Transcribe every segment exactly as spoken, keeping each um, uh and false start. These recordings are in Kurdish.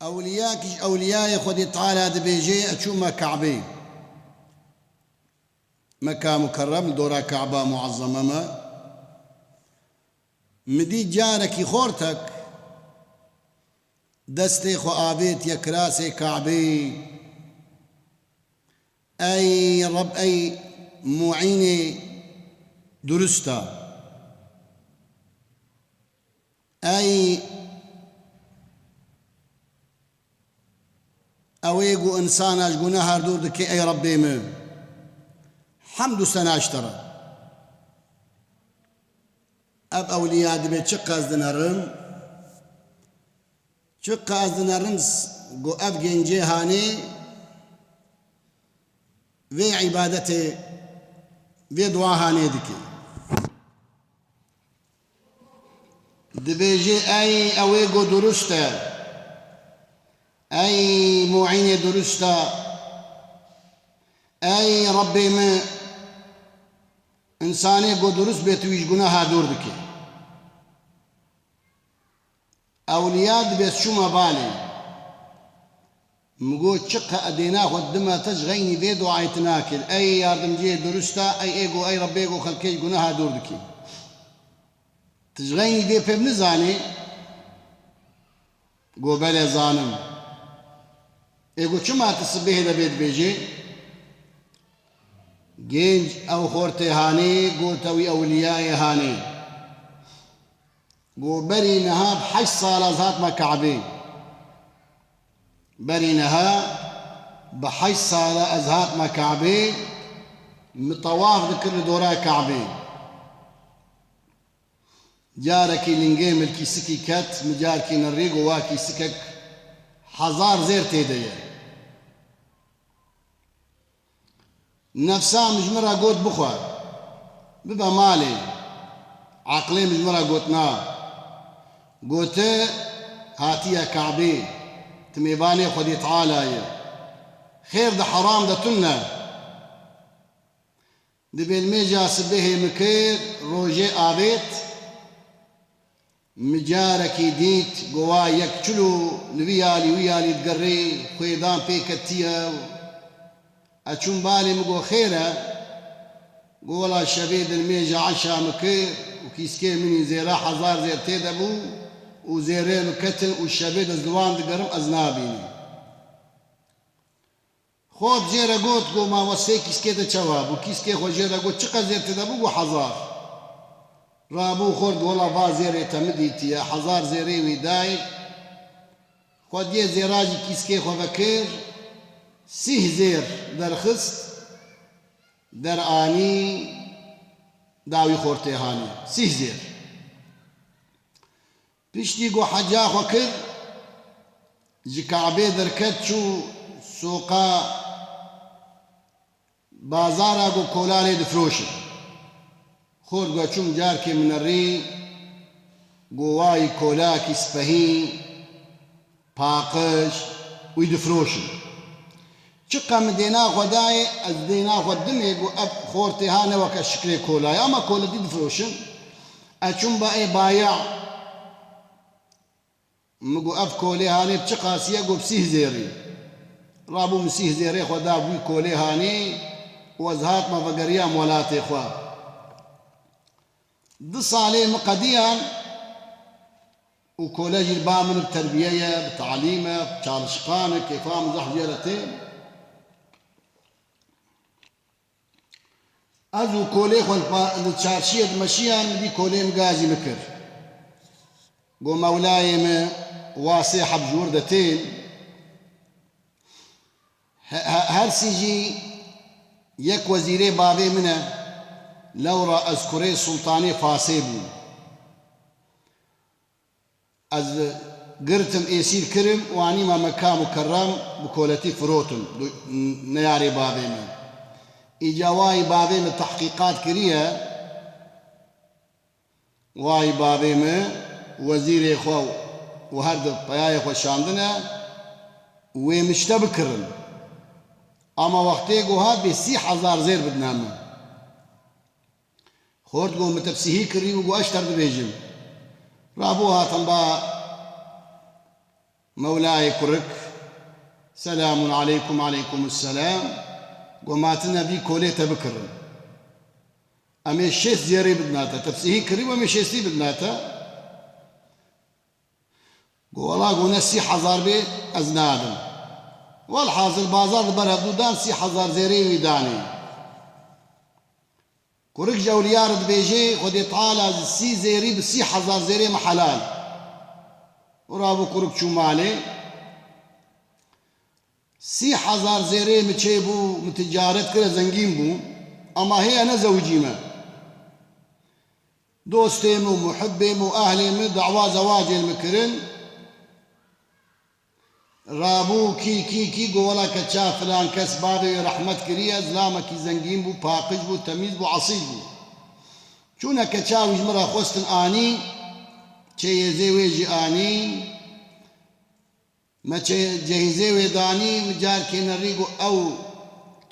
Ewliyakî ji ewliyayê Xwedê Teala dibêje, eçûme Kabê. Meka Mukerrem li dora Kaba Muezzeme me. Mi dî carekî xortek destê xwe avêtiye kirasê Kabê. Ey Reb, ey muînê durust a. Ey, ew ê ku însana ji guneha dûr dike, ey Rebbê min, hemd û sena ji te re. Ev ewliya dibê çiqas dinerin, çiqas dinerin s-, ku ev gencê hanê vê îbadetê, vê dua hanê dike. Dibêje, ey ew ê ku durust e, ey muînê durust e, ey Rebbê min, însanê ku durust bê tu wî ji guneha dûr dike. Ewliya dibê çûme balê. Min got, çiqa dêna xwe dime te ji xeynî vê duayê tu nakir. Ey yardimciyê durust a, ey ê go, ey Rebbê go xelkê ji guneha dûr dikî. Tu ji xeynî vê pê nizanî? Go, belê zanim. Ê go, çima tu sibehê de vê dibêjî? Gênc ew xortê hanê, got, ew ewliyayê hanê. Go, berî niha bi heşt sala ez hatime Kabê. Berî niha bi heşt sala ez hatime Kabê, min tewaf dikir li dora Kabê. Carekî lingê min li kîsikî ket, min carekî nerî, go, wa kîsikek hezar zêr tê de ye. Nefsa min ji min re got, bixwe, bibe malê. Eqlê min ji min re got, na. Gote, hatiye Kabê, tu mêvanê Xwedê Teala ye. Xêr di heram de tune. Dibê nimêja sibehê min kir, rojê avêt. Min carekî dît, go, wa yek çilo li vî alî wî alî digerê, xwêdan pê ketiye. Ez çûm balê, min go, xêr e? Go, wela şevê di nimêja eşa min kir û kîskê min î zêra hezar zêr tê de bû û zêrê min ketin û şevê de ez li wan digerim, ez nabînim. Xort jê re got, go, ma we sê kîskê te çawa bû? Kîskê xwe jê re got, çiqas zêr tê de bû? Go, hezar. Rabû xort, go, wela va zêrê te min dîtiye, hezar zêrê wî dayê. Xwediyê zêra jî kîskê xwe vekir, sîh zêr derxist, deranî, da wî xortê hanê. Sîh zêr. Piştî ku heca xwe kir, ji Kabê derket, çû soqa bazara ku kola lê difiroşin. Xort got, çûm carkê min nerî, ku wayî kolakî spehî, paqij, wî difiroşin. Çiqa min dêna xwe dayê, ez dêna xwe dimê, got, ev xortê ha ne weke şiklê kola ye, ama koletî difiroşin. Ez çûm ba ê baya. Min got, ev kolê hanê bi çiqasî ye? Got, bi sîh zêrî. Rabû min sîh zêrê xwe da wî kolê hanê û ez hatime vegeriyam welatê xwe. Du salê min qediyan û kole jî li ba min bi terbiye ye, bi talîm e, bi çalışqan e, kêfa min zehf jê re tê. Ez û kolê xwe li pa-, li çarşiyê dimeşiyan, min dî kolê min gazî min kir. Got, mewlayê min, wa sê heb ji wir de tên. He-, he-, her sî jî yek wezîrê bavê min e. Lewra ez kurê Sultanê Fasê bûm. Ez girtim, êsîr kirim û anîme Meka Mukerrem, bi koletî firotim, du-, neyarê bavê min. Îca wayî bavê min tehqîqat kiriye, wayî bavê min wezîrê xwe û her du peyayê xwe şandine, wê min ji te bikirin. Ama wextê ku hat bê sî hezar zêr bidine min. Xort got, min te bi sîhî kirî û got, ez ji te re dibêjim. Rabû hatim ba Mewlayê kurik, selamun aleykum, aleykumusselam. Go ma tine vî kolê te bikirin. Em ê şêst zêrê bidina te. Te bi sihî kirî, em ê şêstî bidina te. Go wela, go ne sî hezar bê, ez nadim. Welhasil bazar li ber hevdû dan, sî hezar zêrê wî danê. Kurik ji ewliya re dibêje, Xwedê Teala ji sî zêrî bi sî hezar zêrê min helal. Û rabû kurik çû malê. Sî hezar zêrê min çêbû, min ticaret kir, ez zengîn bûm. Ama hê ez nezewicîme. Dostê min û muhibbê min û ehlê min dawa zewacê li min kirin. Rabû kî, kî, kî, go wela keça filan kes bavê wê rehmet kiriye, zilamekî zengîn bû, paqij bû, temîz bû, esîl bû. Çûne keça wî ji min re xwestin anî, çeyizê wê jî anî. Me çe-, cehîzê wê danî, min carkê nerî go ew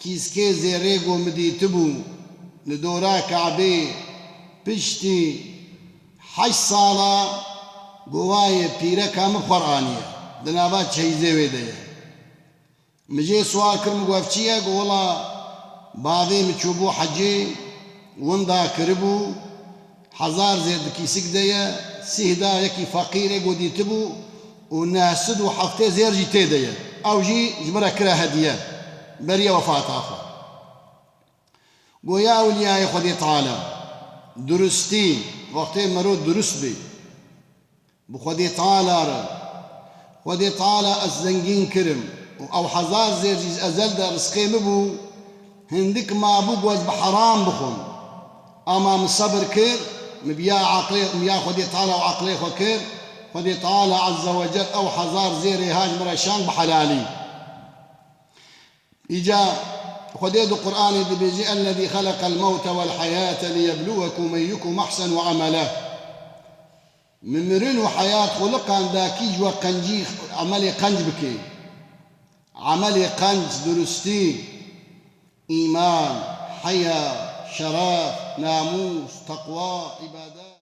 kîskê zêrê go min dîtibû li dora Kabê piştî heşt sala, go wayê pîreka min xwe re aniye, di nava çeyizê wê de ye. Min jê sual kir, min go ev çi ye? Go wela bavê min çûbû hecê, winda kiribû, hezar zêr di kîsik de ye, sîh da yekî feqîrê go dîtibû û neh sed û heftê zêr jî tê de ye. Ew jî ji min re kire hediye, beriya wefata xwe. Go ya ewliyayê Xwedê Teala, durustî, wextê mero durust bê, bi Xwedê Teala re, Xwedê Teala ez zengîn kirim û ew hezar zêr jî ji ezel de rizqê min bû, hindik mabû ku ez bi heram bixwim. Ama min sebir kir, min bi ya eqlê, min ya Xwedê Teala û eqlê xwe kir, Xwedê Teala Azze ve Cel ew hezar zêrê ha ji min re şand bi helalî. Îca Xwedê di Qur'anê dibêje, "Ellezî xeleqel mewte wel heyate liyebluwekum eyyukum ehsenu amela." Min mirin û heyat xuliqan da kî ji we qencî, emelê qenc bike. Emelê qenc, durustî, îman, heya, şeref, namûs, teqwa, îbadet.